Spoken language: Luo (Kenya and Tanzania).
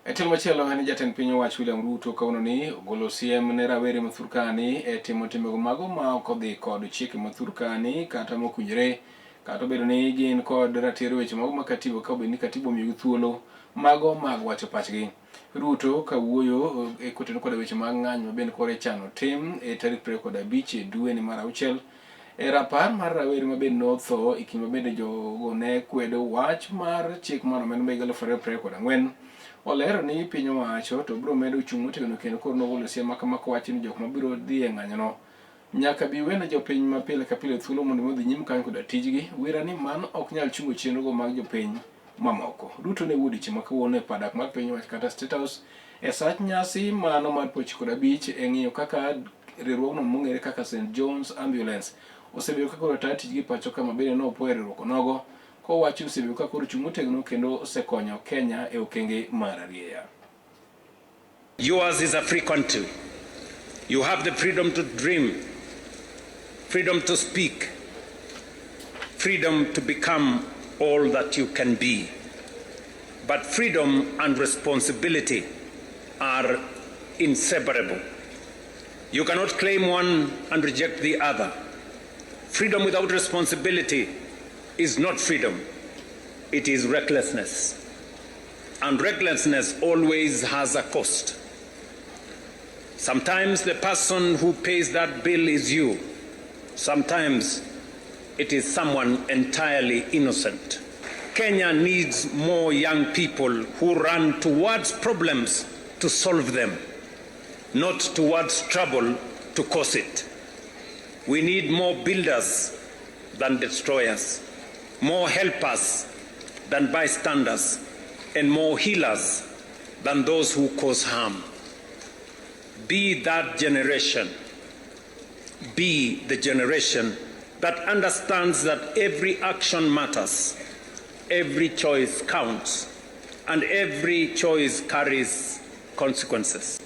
E tielo machielo en jatend piny owacho William Ruto kawuono ni ogolo siem ne rawere ma thurkani e timo timbego mago ma ok odhi kod chike ma thurkani kata mowinjore kata obedo ni gin kod ratiro weche mago ma katiba ka obedo ni katiba omiyogi thuolo mago mag wacho pachgi. Ruto kawuoyo e kotenore koda weche mag ng'anyo ma bende koro ichano tim e tarik 25 e dweni mar auchiel e rapar mar rawere ma bende notho e kinde ma bende jogo ne kwedo wach mar chik mar omenda ma higa 2024. Olero ni piny owacho to biro medo chung' motegno kendo koro nogolo siem ma kama kowacho ni jok mabiro dhi e ng'anyono nyaka bi wene jopiny ma pile ka pile thuolo mondo mi odhi nyime kanyo koda tijgi. Wira ni mano ok nyal chungo chenrogo mag jopiny mamoko. Ruto ne wuo odiechieng' ma kawuono e padak mar piny owacho kata State House e sach nyasi mano mar 95 e ng'iyo kaka riwruogno mong'ere kaka St John's Ambulance osebedo ka koro tayo tijgi pacho ka ma bende nopo e riwruok onogo kowacho ni osebedo ka koro chung' motegno kendo osekonyo Kenya e okenge mar arieya. Yours is a free country. You have the freedom to dream, freedom to speak, freedom to become all that you can be. But freedom and responsibility are inseparable. You cannot claim one and reject the other. Freedom without responsibility is not freedom, it is recklessness. And recklessness always has a cost. Sometimes the person who pays that bill is you. Sometimes it is someone entirely innocent. Kenya needs more young people who run towards problems to solve them, not towards trouble to cause it. We need more builders than destroyers, more helpers than bystanders, and more healers than those who cause harm. Be that generation. Be the generation that understands that every action matters, every choice counts, and every choice carries consequences.